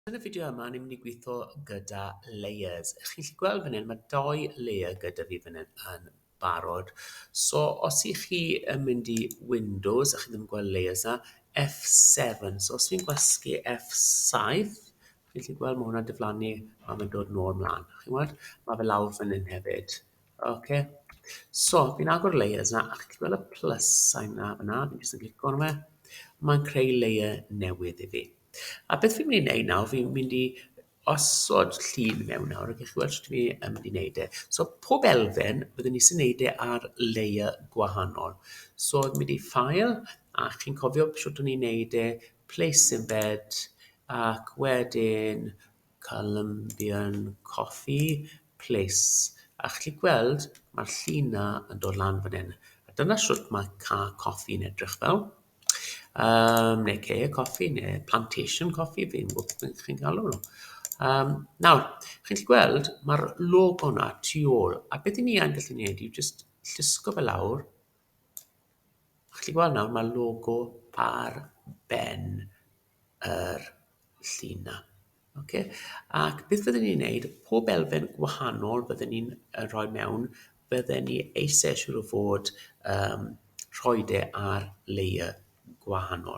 Yn y fideo yma, ni'n mynd i gweithio gyda layers. Chi'n gallu gweld fan hyn, mae doi layer gyda fi fan hyn yn barod. So, os i chi yn mynd i Windows, a chi ddim yn gweld layers na, F7. So, os fi'n gwasgu F7, chi'n gallu gweld mae hwnna'n diflannu a mae'n dod nôl mlaen. Chi'n gweld? Mae fe lawr fan hyn hefyd. OK. So, fi'n agor layers na, a chi'n gweld y plus sign na fyna, fi'n jyst yn clico arno fe. Mae'n creu layer newydd i fi. A beth fi'n mynd i wneud nawr, fi'n mynd i osod llun mewn nawr, ac i chi weld sut fi yn mynd i wneud e. So pob elfen, byddwn ni sy'n wneud e ar layer gwahanol. So fi'n mynd i File, a chi'n cofio sut o'n i'n wneud e, Place Embed, ac wedyn Colombian Coffee, Place. A chi'n gweld, mae'r llun na yn dod lan fan hyn. A dyna sut mae car coffi'n edrych fel. Neu Cae Coffi, neu Plantation Coffee, fi'n gwybod beth chi'n galw nhw. Nawr, chi'n gallu gweld, mae'r logo 'na tu ôl, a beth 'y ni yn gallu gwneud yw jyst llusgo fe lawr. Chi'n gallu gweld nawr, mae'r logo ar ben yr llun 'na. Ocê, ac beth fydden ni'n wneud, pob elfen gwahanol fydden ni'n rhoi mewn, fydden ni eisiau siŵr o fod rhoi e ar layer gwahanol.